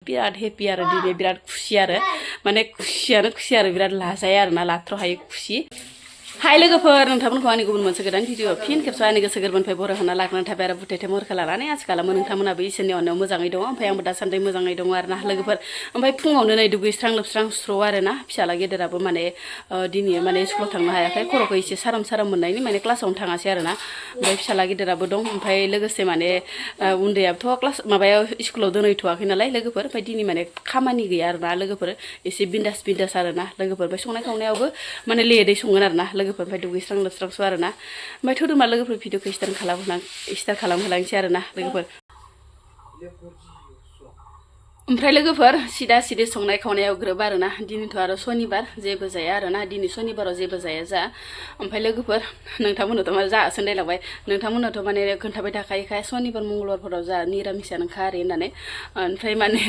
बिराद हेपि आरो दिनै बिराद खुसि आरो माने खुसियानो खुसि आरो बिराद लाजाया आरोना लाथ्र' हायै खुसि हाय लोगोफोर नोंथांमोनखौ आंनि गुबुन मोनसे गोदान भिडिअ फिन खेबसे आंनि गोसो गोरबोनिफ्राय बर' होना लाग्रोनानै थाबाय आरो बुथायथाय महरखौ लानानै आसा खालामो नोंथांमोनाबो इसोरनि अननायाव मोजाङै दङ ओमफ्राय आंबो दासान्दि मोजाङै दङ आरोना लोगोफोर ओमफ्राय फुङावनो नै दुगैस्रां लोबस्रां स्र' आरोना फिसाला गेदेराबो माने दिनै माने स्कुलाव थांनो हायाखै खर'खौ एसे साराम साराम मोननायनि माने क्लासावनो थाङासै आरोना ओमफ्राय फिसाला गेदेराबो दं ओमफ्राय लोगोसे माने उन्दैयाबोथ' क्लास माबायाव स्कुलाव दोनहैथ'वाखै नालाय लोगोफोर ओमफ्राय दिनै माने खामानि गैया आरोना लोगोफोर एसे बिन्दास बिन्दास आरोना लोगोफोर ओमफ्राय संनाय खावनायावबो माने लेटै संगोन आरोना लोगोफोर ओमफ्राय दुगैस्रां लोबस्रांसो आरोना ओमफ्राय थौदोमा लोगोफोर भिडिअखौ स्टार्ट खालामहोलांसै आरोना लोगोफोर ओमफ्राय लोगोफोर सिदा सिदि संनाय खावनायाव ग्रोब आरोना दिनैथ' आरो सनिबार जेबो जाया आरोना दिनै सनिबाराव जेबो जाया जा ओमफ्राय लोगोफोर नोंथांमोननोथ' माने जासो होनलायलांबाय नोंथांमोननोथ' माने खोन्थाबाय थाखायोखाय सनिबार मंगलबारफोराव जा निरामिसानोखा आरो होननानै ओमफ्राय माने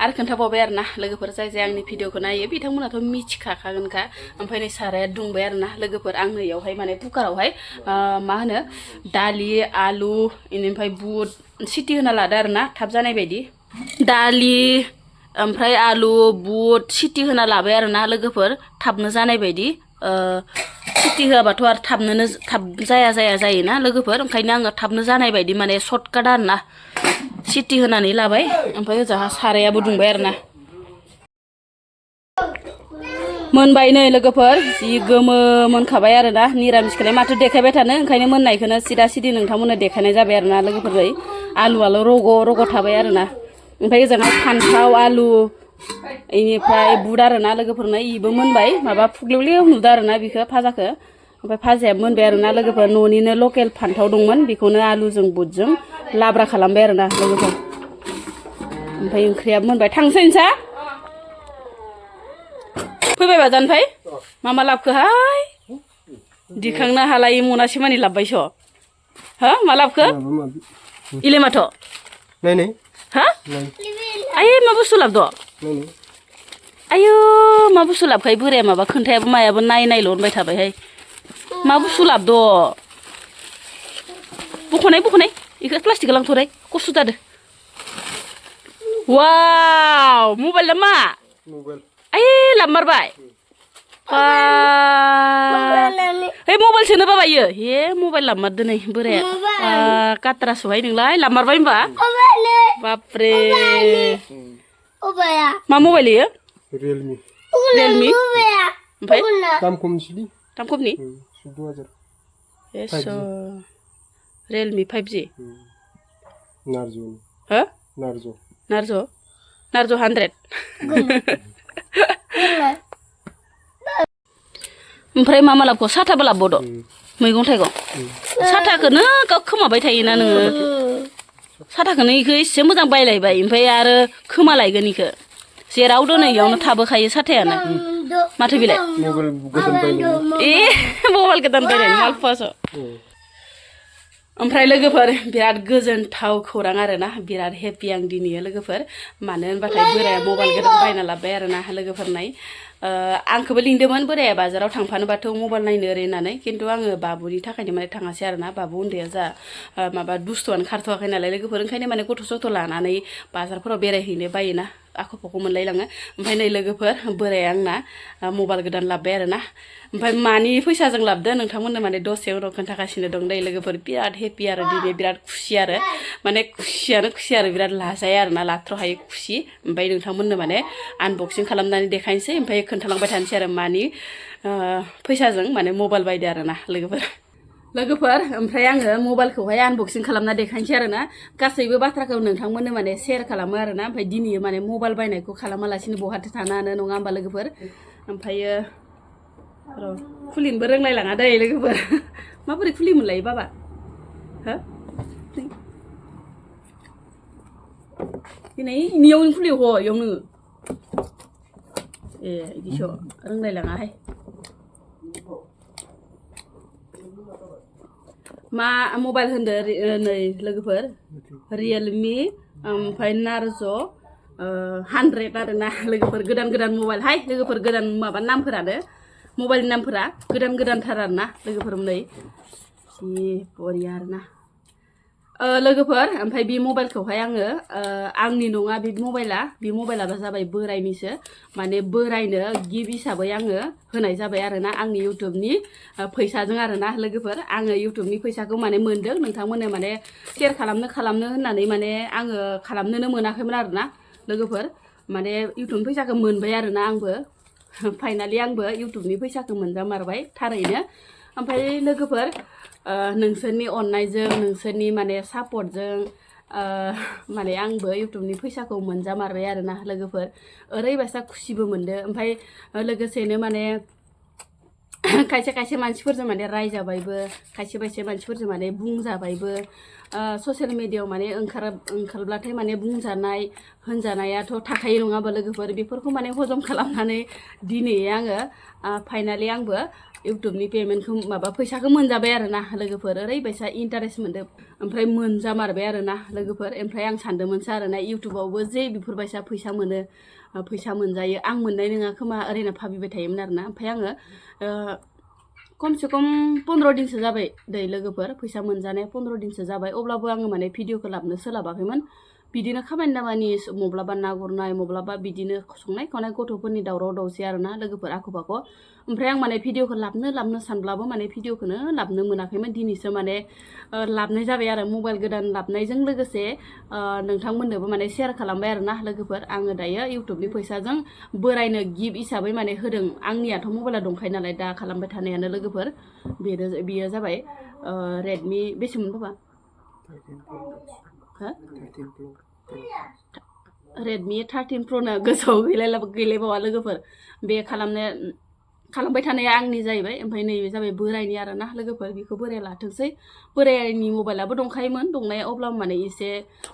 आरो खोन्थाबावबाय आरोना लोगोफोर जाय जाय आंनि भिडिअखौ नायो बिथांमोनाथ' मिथिखागोनखा ओमफ्राय नै साराया दुंबाय आरोना लोगोफोर आं नैयावहाय माने कुकारावहाय मा होनो दालि आलु बेनिफ्राय बुट सिटि होना लादो आरोना थाब जानाय बायदि दालि ओमफ्राय आलु बुट सिटि होना लाबाय आरोना लोगोफोर थाबनो जानाय बायदि सिटि होआबाथ' आरो थाब जायोना लोगोफोर ओंखायनो आङो थाबनो जानाय बायदि माने सर्टकाट आरोना सिटि होनानै लाबाय ओमफ्राय ओजाहा सारायाबो दुंबाय आरोना मोनबाय नै लोगोफोर जि गोमो मोनखाबाय आरोना निरामिसखौलाय माथो देखायबाय थानो ओंखायनो मोननायखौनो सिदा सिदि नोंथांमोननो देखायनाय जाबाय आरोना लोगोफोर आलुआल' रग' थाबाय आरोना ओमफ्राय ओजोंहाय फान्थाव आलु बेनिफ्राय बुट आरोना लोगोफोरनो इबो मोनबाय माबा फुग्लेवलेव नुदों आरोना बेखौ फाजाखौ ओमफ्राय फाजाया मोनबाय आरोना लोगोफोर न'निनो लकेल फान्थाव दंमोन बेखौनो आलुजों बुटजों लाब्रा खालामबाय आरोना लोगोफोर ओमफ्राय ओंख्रियाबो मोनबाय थांसै नोंसा फैबाय बाजानफाय मा लाबखोहाय दिखांनो हालायै मनासे मानि लाबबायस' हो मा लाबखो इले माथ' हा आयै मा बुस्थु लाबद' आयु मा बुस्थु लाबखाय बोराया माबा खोन्थायाबो मायाबो नायनायल' होनबाय थाबायहाय मा बुस्थु लाबद' बख'नाय बेखौ प्लास्टिकखौ लांथ'राय खस्थ' जादो वाव मबाइल ना मा आयै लाबमारबाय हे मबाइल सोनो बाबायो हे मबाइल लाबमारदो नै बोराया काट्रासोहाय नोंलाय लाबमारबाय होनबा बापरे मा मबाइल इयो रियेलमि ओमफ्राय दाम खमनि रियेलमि 5G नार्ज' 100 ओमफ्राय मा लाबखौ साथाबो लाबबावद' मैगं थाइगं साथाखौनो खोमाबाय थायोना नोङो साथाखौनो इखौ एसे मोजां बायलायबाय ओमफ्राय आरो खोमालायगोन इखौ जेराव दोनो इयावनो थाबोखायो साथायानो माथो बिलाय मबाइल गोदान बायनायनि मालफुवासो ओमफ्राय लोगोफोर बिराद गोजोनथाव खौरां आरोना बिराद हेपि आं दिनै लोगोफोर मानो होनबाथाय बोराया मबाइल गोदान बायना लाबबाय आरोना लोगोफोरनाय आंखौबो लिंदोंमोन बोराया बाजाराव थांफानोबाथ' मबाइल नायनो ओरै होननानै खिन्थु आङो बाबुनि थाखायनो माने थाङासै आरोना बाबु उन्दैया जा माबा दुस्थुआनो खारथ'वाखै नालाय लोगोफोर ओंखायनो माने गथ' सथ' लानानै बाजारफोराव बेरायहैनो बायोना आख' फाख' मोनलायलाङो ओमफ्राय नै लोगोफोर बोराया आंना मबाइल गोदान लाबबाय आरोना ओमफ्राय मानि फैसाजों लाबदो नोंथांमोननो माने दसे उनाव खोन्थागासिनो दं दै लोगोफोर बिराद हेपि आरो दिनै बिराद खुसि आरो माने खुसियानो खुसि आरो बिराद लाजाया आरोना लाथ्र' हायै खुसि ओमफ्राय नोंथांमोननो माने आनबक्सिं खालामनानै देखायनोसै ओमफ्राय खोन्थालांबाय थानोसै आरो मानि फैसाजों माने मबाइल बायदो आरोना लोगोफोर ओमफ्राय आङो मबाइलखौहाय आनबक्सिं खालामना देखायनोसै आरोना गासैबो बाथ्राखौ नोंथांमोननो माने शेयार खालामो आरोना ओमफ्राय दिनै माने मबाइल बायनायखौ खालामालासिनो बहाथो थानो हानो नङा होमबा लोगोफोर ओमफ्रायो र' खुलिनोबो रोंलायलाङा दै लोगोफोर माबोरै खुलिमोनलायो बाबा हो दिनै इनियावनो खुलियो इयावनो बिदिसो रोंलायलाङाहाय मा मबाइल होनदो नै लोगोफोर रियेलमि ओमफ्राय नार्ज' 100 आरोना लोगोफोर गोदान मबाइल हाय लोगोफोर गोदान माबा नामफोरानो मबाइलनि नामफोरा गोदानथार आरोना लोगोफोर नै जि बरिया आरोना लोगोफोर ओमफ्राय बे मबाइलखौहाय आङो आंनि नङा बे मबाइला जाबाय बोरायनिसो माने बोरायनो गिफ्ट हिसाबै आङो होनाय जाबाय आरोना आंनि इउटुबनि फैसाजों आरोना लोगोफोर आङो इउटुबनि फैसाखौ माने मोन्दों नोंथांमोननो माने शेयार खालामनो होननानै माने आङो खालामनोनो मोनाखैमोन आरोना लोगोफोर माने इउटुबनि फैसाखौ मोनबाय आरोना आंबो फाइनालि आंबो इउटुबनि फैसाखौ मोनजामारबाय थारैनो ओमफ्राय लोगोफोर नोंसोरनि अननायजों नोंसोरनि माने सापर्टजों माने आंबो इउटुबनि फैसाखौ मोनजामारबाय आरोना लोगोफोर ओरैबायसा खुसिबो मोनदो ओमफ्राय लोगोसेनो माने खायसे मानसिफोरजों माने रायजाबायबो खायसे मानसिफोरजों माने बुंजाबायबो ससियेल मिडियायाव माने ओंखारब्लाथाय माने बुंजानाय होनजानायाथ' थाखायो नङा होमबा लोगोफोर बेफोरखौ माने हजम खालामनानै दिनै आङो फाइनालि आंबो इउटुबनि पेमेन्टखौ माबा फैसाखौ मोनजाबाय आरोना लोगोफोर ओरैबायसा इन्टारेस्ट मोनदों ओमफ्राय मोनजामारबाय आरोना लोगोफोर ओमफ्राय आं सानदोंमोनसो आरोना इउटुबावबो जे बेफोरबायसा फैसा मोनो फैसा मोनजायो आं मोननाय नङा खोमा ओरैनो भाबिबाय थायोमोन आरोना ओमफ्राय आङो खमसे खम 15 दिनसो जाबाय दै लोगोफोर फैसा मोनजानाय 15 दिनसो जाबाय अब्लाबो आङो माने भिडिअखौ लाबोनो सोलाबाखैमोन बिदिनो खामानि दामानि मब्लाबा ना गुरनाय मब्लाबा बिदिनो संनाय खावनाय गथ'फोरनि दावराव दावसि आरोना लोगोफोर आख' फाख' ओमफ्राय आं माने भिडिअखौ लाबनो सानब्लाबो माने भिडिअखौनो लाबनो मोनाखैमोन दिनैसो माने लाबनाय जाबाय आरो मबाइल गोदान लाबनायजों लोगोसे नोंथांमोननोबो माने शेयार खालामबाय आरोना लोगोफोर आङो दायो इउटुबनि फैसाजों बोरायनो गिफ्ट हिसाबै माने होदों आंनियाथ' मबाइला दंखायो नालाय दा खालामबाय थानायानो लोगोफोर बेयो जाबाय रेडमि बेसेमोन बाबा रेडमि 13 प्र' गोसोआव गैलायबावा लोगोफोर बे खालामबाय थानाया आंनि जाहैबाय ओमफ्राय नैबे जाबाय बोरायनि आरोना लोगोफोर बेखौ बोराया लाथोंसै बोरायनि मबाइलाबो दंखायोमोन दंनाया अब्लाबो माने एसे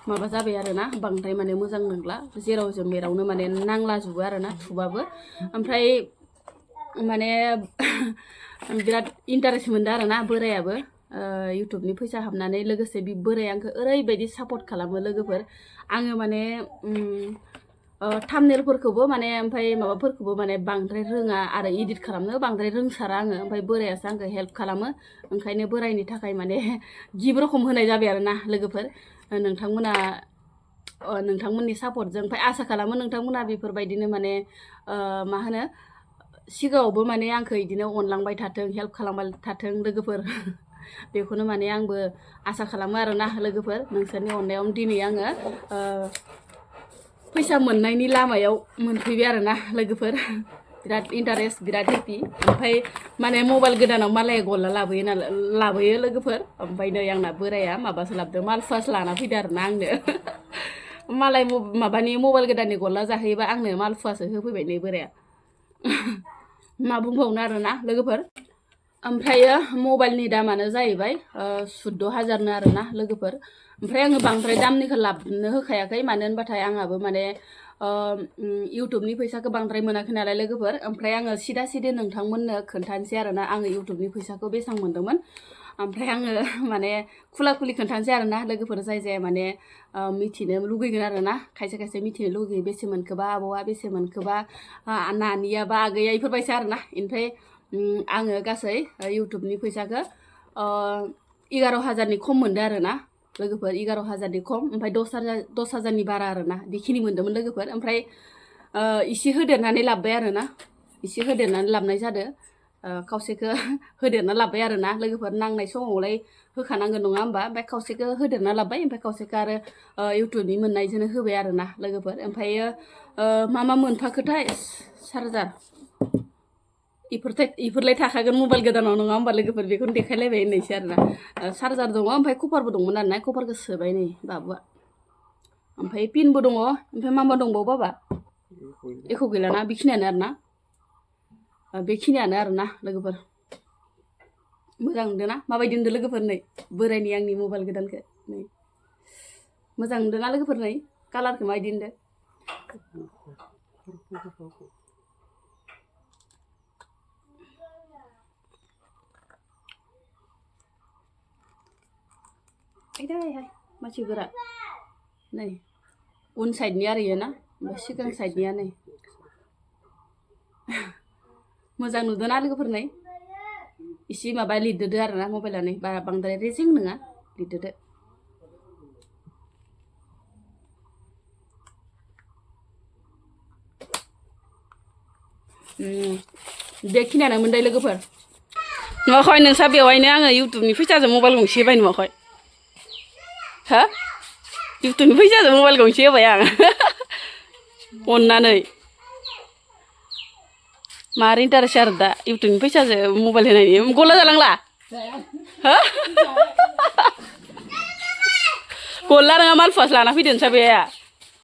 माबा जाबाय आरोना बांद्राय माने मोजां नंला जेराव जों मेरावनो माने नांलाजोबो आरोना थुबाबो ओमफ्राय माने बिराद इन्टारेस्ट मोनदों आरोना बोरायाबो इउटुबनि फैसा हाबनानै लोगोसे बे बोराया आंखौ ओरैबायदि सापर्ट खालामो लोगोफोर आङो माने थाम्बनेलफोरखौबो माने ओमफ्राय माबाफोरखौबो माने बांद्राय रोङा आरो इडिट खालामनो बांद्राय रोंसारा आङो ओमफ्राय बोरायासो आंखौ हेल्प खालामो ओंखायनो बोरायनि थाखाय माने गिफ्ट रखम होनाय जाबाय आरोना लोगोफोर नोंथांमोननि सापर्टजों ओमफ्राय आसा खालामो नोंथांमोना बेफोरबायदिनो माने मा होनो सिगाङावबो माने आंखौ बिदिनो अनलांबाय थाथों हेल्प खालामबाय थाथों लोगोफोर बेखौनो माने आंबो आसा खालामो आरोना लोगोफोर नोंसोरनि अननायावनो दिनै आङो फैसा मोननायनि लामायाव मोनफैबाय आरोना लोगोफोर बिराद इन्टारेस्ट बिराद हेपि ओमफ्राय माने मबाइल गोदानाव मालाया गला लाबोयो लोगोफोर ओमफ्राय नै आंना बोराया माबासो लाबोदों मालपुवासो लाना फैदो आरोना आंनो मालाय माबानि मबाइल गोदाननि गला जाहैयोबा आंनो मालपुवासो होफैबाय नै बोराया मा बुंबावनो आरोना लोगोफोर ओमफ्रायो मबाइलनि दामानो जाहैबाय 14,000 आरोना लोगोफोर ओमफ्राय आङो बांद्राय दामनिखौ लाबनो होखायाखै मानो होनबाथाय आंहाबो माने इउटुबनि फैसाखौ बांद्राय मोनाखै नालाय लोगोफोर ओमफ्राय आङो सिदा नोंथांमोननो खोन्थानोसै आरोना आङो इउटुबनि फैसाखौ बेसेबां मोन्दोंमोन ओमफ्राय आङो माने खुला खोन्थानोसै आरोना लोगोफोर जाय माने मिथिनो लुगैगोन आरोना खायसे मिथिनो लुगैयो बेसे मोनखोबा आबौआ बेसे मोनखोबा नानियाबा आगैया बेफोरबायसा आरोना ओमफ्राय आङो गासै इउटुबनि फैसाखौ 11,000नि खम मोनदों आरोना लोगोफोर 11,000नि खम ओमफ्राय 10,000नि बारा आरोना बेखिनि मोन्दोंमोन लोगोफोर ओमफ्राय इसे होदेरनानै लाबोबाय आरोना इसे होदेरनानै लाबोनाय जादों खावसेखौ होदेरना लाबोबाय आरोना लोगोफोर नांनाय समावलाय होखानांगोन नङा होमबा ओमफ्राय खावसेखौ होदेरना लाबोबाय ओमफ्राय खावसेखौ आरो इउटुबनि मोननायजोंनो होबाय आरोना लोगोफोर ओमफ्रायो मा मोनफाखोथाय चार्जार इफोरलाय थाखागोन मबाइल गोदानाव नङा होमबा लोगोफोर बेखौनो देखायलायबाय होननायसै आरोना चार्जार दङ ओमफ्राय कभारबो दंमोन आरोना कभारखौ सोबाय नै बाबुआ ओमफ्राय पिनबो दङ ओमफ्राय मा दंबावो बाबा एख' गैलाना बेखिनियानो आरोना लोगोफोर मोजां नुदों ना माबायदि नुदों लोगोफोर नै बोरायनि आंनि मबाइल गोदानखौ नै मोजां नुदों ना लोगोफोर नै कालारखौ माबायदि नुदों मानसि गोरा नै उन साइडनि आरो इयो ना ओमफ्राय सिगां साइडनिया नै मोजां नुदों ना लोगोफोर नै इसे माबा लिरदोदो आरोना मबाइला नै बारा बांद्राय रेजें नङा लिरदोदो बेखिनियानोमोन दे लोगोफोर नुवाखै नोंसा बेवहायनो आङो इउटुबनि फैसाजों मबाइल गंसे होबाय नुवाखै हा इउटुबनि फैसाजों मबाइल गंसे होबाय आं अननानै मार इन्टारेस्ट आरो दा इउटुबनि फैसाजों मबाइल होनायनि गला जालांला हा गला नङा मालफुवासो लाना फैदो नोंसा बेया